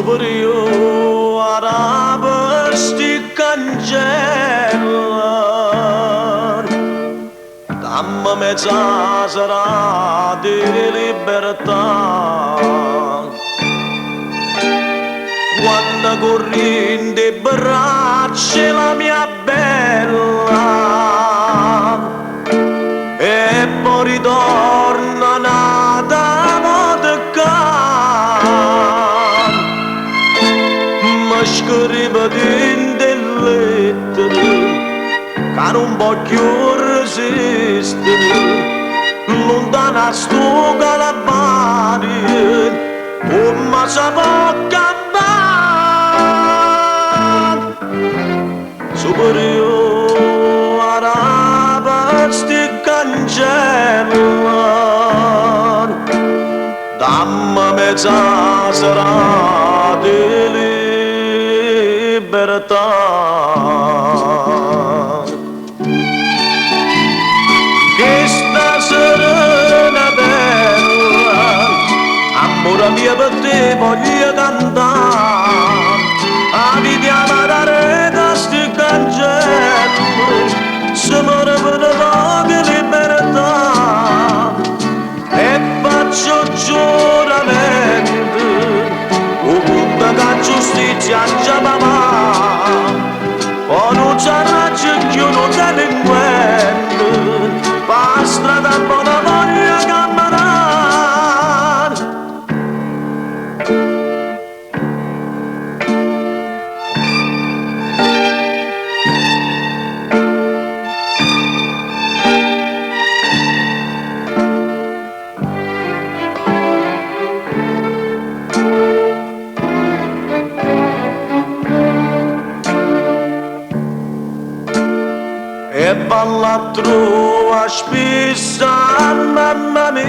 Superiore arape 'sti cancelle, Damme mezza serata 'e libertà. Quando corri dint' 'e braccia la mia bella e po' ritorna n'ata vota ccà. Me scrive dint' 'e lettere ca nun po' cchiù resistere, luntano 'a stu calvario, comme se po' campà? Superiore arape 'sti cancelle, damme mezza serata 'e libertà. Chesta serena bella, ammore mio pe' te voglio cantà. A vediamo aret' a 'sti cancelle, se more pe' nu poco 'e libertà. E faccio 'o giuramento, 'o cunto che 'a giustizia aggia pavà. Po' nun sarraggio cchiù nu delinquente, p' 'a strada bona voglio cammenà. E valla a truvà spisso a mamma mia,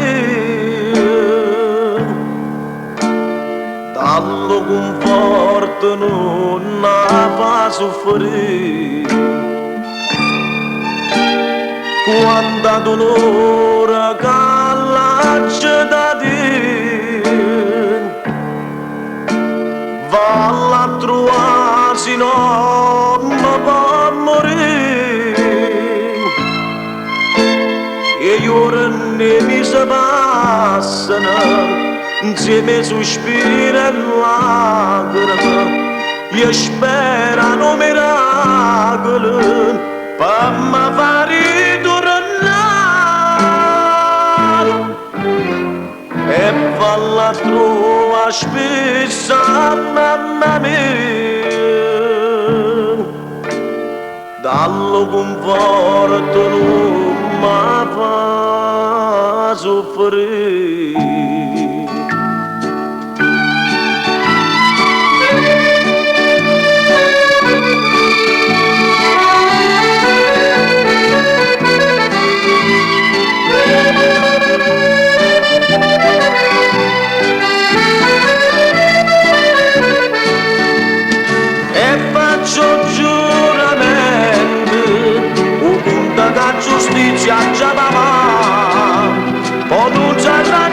Dalle 'o cunforto nun 'a fa suffrì. Quanta dulore ca l'aggio da dì. Valla a truvà si no me po' murì. E juorne e mise passano 'nzieme 'e suspire e lacreme, je spero a nu miracolo pe' me fa riturnà. E valla a truvà spisso a mamma mia, Dalle 'o cunforto nun m' 'a fa suffrì. E faccio 'o giuramento, 'o cunto che 'a giustizia aggia pavà. Po' nun sarrà.